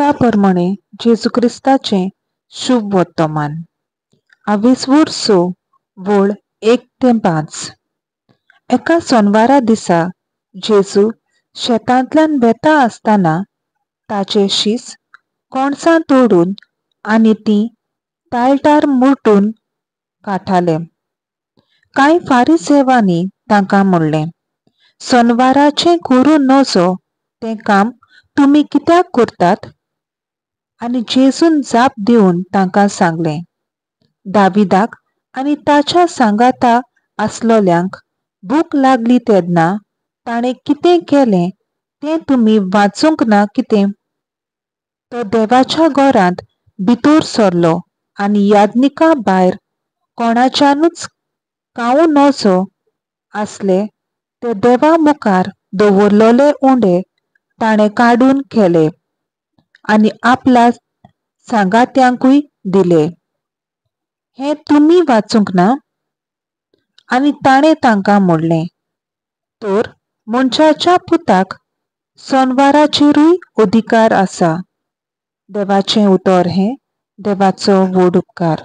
लुका प्रमाणे जेजू क्रिस्ताचें शुभ वर्तमान. आवेसवूर 6 वळ 1 ते 5. एका सोनवारा दिसा जेजू शेतांतल्यान वेता आसतना ताचे शीस कणसां तोडून आनी तीं ताळटार मुरटून काडटाले. कांय फारिसेवांनी तांकां म्हणलें, सोनवाराचें करूं नजो तें काम तुमी कित्याक करतात? आनी जेजून जाप दिवन तांकां सांगलें, दाविदाक आनी ताच्या सांगाता आसलोल्यांक भूक लागली तेन्ना ताणें कितें केलें तें तुमी वाचूंक ना कितें? तो देवाच्या घरांत भितर सरलो आनी याज्ञिका भायर कोणाच्यानूच खावूं नजो आसले ते देवा मुखार दवरलेले उंडे ताणें काडून केले आनी आपल्या सांगात्यांकूय दिले. हें तुमी वाचूंक ना? आनी ताणें तांकां म्हणलें, तर मनशाच्या पुताक सोनवाराचेरूय अधिकार आसा. देवाचें उतर हें देवाचो व्हड उपकार.